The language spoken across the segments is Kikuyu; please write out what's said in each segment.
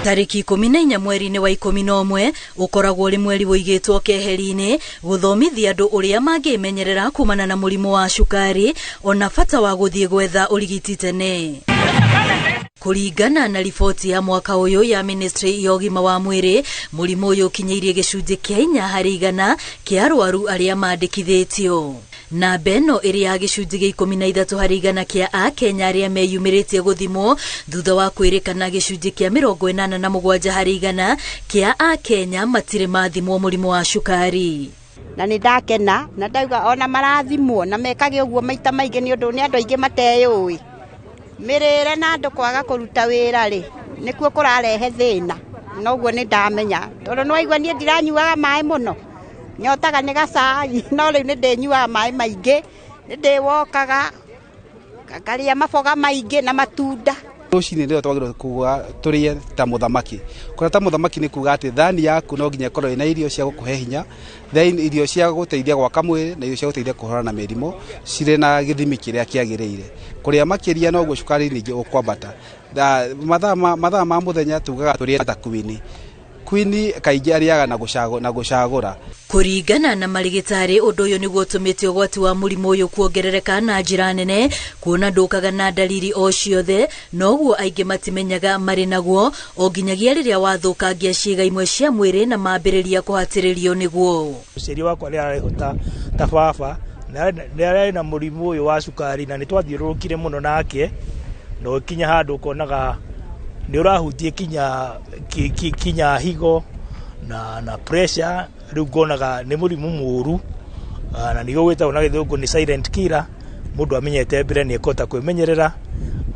Tarĩki 14 mweri-inĩ wa 11 ũkoragwo ũrĩ mweri ũigĩtwo keheri-inĩ gũthomithia andũ ũrĩa mangĩmenyerera kumana na mũrimũ wa cukari ona bata wa gũthiĩ gwetha ũrigiti tene. Kũringana na riboti ya mwaka ũyũ ya Ministry ya ũgima wa mwĩrĩ, mũrimũ ũyũ ũkinyĩirie gĩcunjĩ kĩa 4% kĩa arwaru arĩa mandĩkithĩtio. Namba ĩno ĩrĩ ya gĩcunjĩ gĩa 13% kĩa akenya arĩa meyumĩrĩtie gũthimwo thutha wa kwĩrĩkana gĩcunjĩ kĩa 87% kĩa akenya matirĩ mathimwo mũrimũ wa cukari. Na nĩ ndakena na ndauga ona marathimwo na mekage ũguo maita maingĩ nĩ ũndũ nĩ andũ aingĩ mateyũĩ. Mĩrĩre na andũ kwaga kũruta wĩra rĩ, nĩkuo kũrarehe thĩna. Noguo nĩ ndamenya tondũ nĩ waigua niĩ ndiranyuaga maĩ mũno, nyotaga nĩ gacai, no rĩu nĩ ndĩnyuaga maĩ maingĩ, nĩ ndĩwokaga ngarĩa maboga maingĩ na matunda. Rũcinĩ rĩrĩa twagĩrĩirwo kuga tũrĩe ta mũthamaki. Kũrĩa ta mũthamaki nĩ kuga atĩ thani yaku no nginya ĩkorwo ĩna irio cia gũkũhe hinya, then irio cia gũteithia gwaka mwĩrĩ na irio cia gũteithia kũhũrana na mĩrimũ cirĩ na gĩthimi kĩrĩa kĩagĩrĩire. Kũrĩa makĩria noguo cukari ningĩ ũkwambata. Mathaa ma mũthenya tugaga tũrĩe ta queen. Queen kaingĩ arĩaga na gũcagũra. Kũringana na marigitari, ũndũ ũyũ nĩguo ũtũmĩte ũgwati wa mũrimũ ũyũ kuongerereka na njĩra nene, kuona ndũkaga na dalili o ciothe, noguo aingĩ matimenyaga marĩ naguo o nginyagia rĩrĩa wathũkangia ciĩga imwe cia mwĩrĩ na mambĩrĩria kũhatĩrĩrio nĩguo. Mũciari wakwa nĩ ararĩ ta baba, nĩ ararĩ na mũrimũ ũyũ wa cukari na nĩ twathiũrũrũkire mũno nake, na ũkinya handũ ũkonaga nĩ ũrahutia kinya higo na pressure. Rĩu ngonaga nĩ mũrimũ mũru, na nĩguo gwĩtagwo na gĩthũngũ nĩ silent killer. Mũndũ amenyete mbere nĩ ekũhota kwĩmenyerera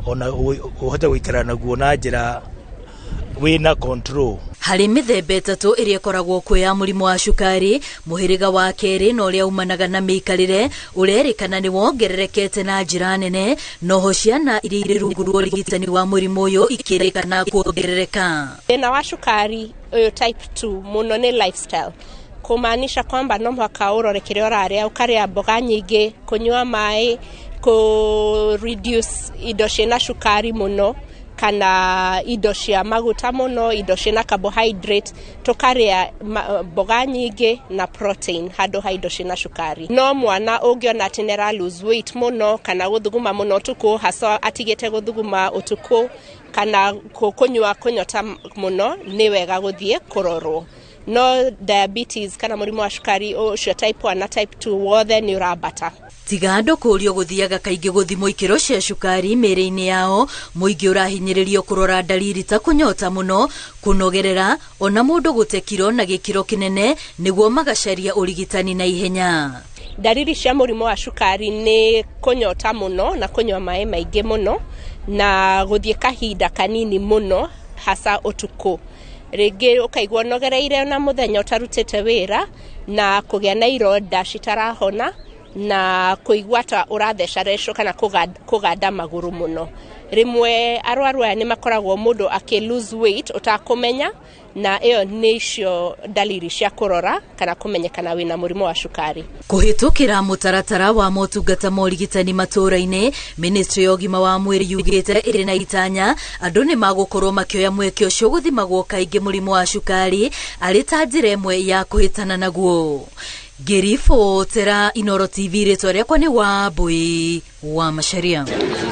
ona ũhote gũikara naguo na njĩra wĩna control. Harĩ mĩthemba ĩtatũ ĩrĩa ĩkoragwo kuo ya mũrimũ wa cukari, mũhĩrĩga wa kerĩ na ũrĩa umanaga na mĩikarĩre ũrerĩkana nĩ wongererekete na njĩra nene, noho ciana iria irĩ rungu rwa ũrigitani wa mũrimũ ũyũ ikĩrĩkana kuongerereka. Thĩna wa cukari ũyũ type 2 mũno nĩ lifestyle, kumaanisha kwamba no mũhaka ũrore kĩrĩa ũrarĩa, ũkarĩa mboga nyingĩ, kũnyua maĩ, kũ reduce indo ciĩna cukari mũno kana indo cia maguta mũno, indo ciĩna carbohydrate, tũkarĩa mboga nyingĩ na protein handũ ha indo ciĩna cukari. No mwana ũngĩona atĩ nĩ ara lose weight mũno kana gũthuguma mũno ũtukũ, hasa atigĩte gũthuguma ũtukũ kana kũnyua kũnyota mũno, nĩ wega gũthiĩ kũrorwo. No diabetes kana mũrimũ wa cukari ũcio type 1 na type 2 wothe nĩ ũrambata. Tiga andũ kũũrio gũthiaga kaingĩ gũthimwo ikĩro cia cukari mĩĩrĩ-inĩ yao, mũingĩ ũrahinyĩrĩrio kũrora dalili ta kũnyota mũno, kũnogerera, ona mũndũ gũte kiro na gĩkĩro kĩnene nĩguo magacaria ũrigitani na ihenya. Dalili cia mũrimũ wa cukari nĩ kũnyota mũno na kũnyua maĩ maingĩ mũno na gũthiĩ kahinda kanini mũno hasa ũtukũ. Rĩngĩ ũkaigua ũnogereire na mũthenya ũtarutĩte wĩra na kũgĩa na ironda citarahona na kũigua ta ũrathecarecwo kana kũganda magũrũ mũno. Rĩmwe arwaru aya nĩ makoragwo mũndũ akĩ lose weight ũtakũmenya, na ĩyo nĩ icio dalili cia kũrora kana kũmenyekana wĩna mũrimũ wa cukari. Kũhĩtũkĩra mũtaratara wa motungata ma ũrigitani matũũra-inĩ, Ministry ya ũgima wa mwĩrĩ yugĩte ĩrĩ na itanya andũ nĩ magũkorwo makĩoya mweke ũcio gũthimagwo kaingĩ mũrimũ wa cukari arĩ ta njĩra ĩmwe ya kũhĩtana naguo. Ngĩribotera Inooro TV, rĩtwa rĩakwa nĩ Wambui wa Macharia.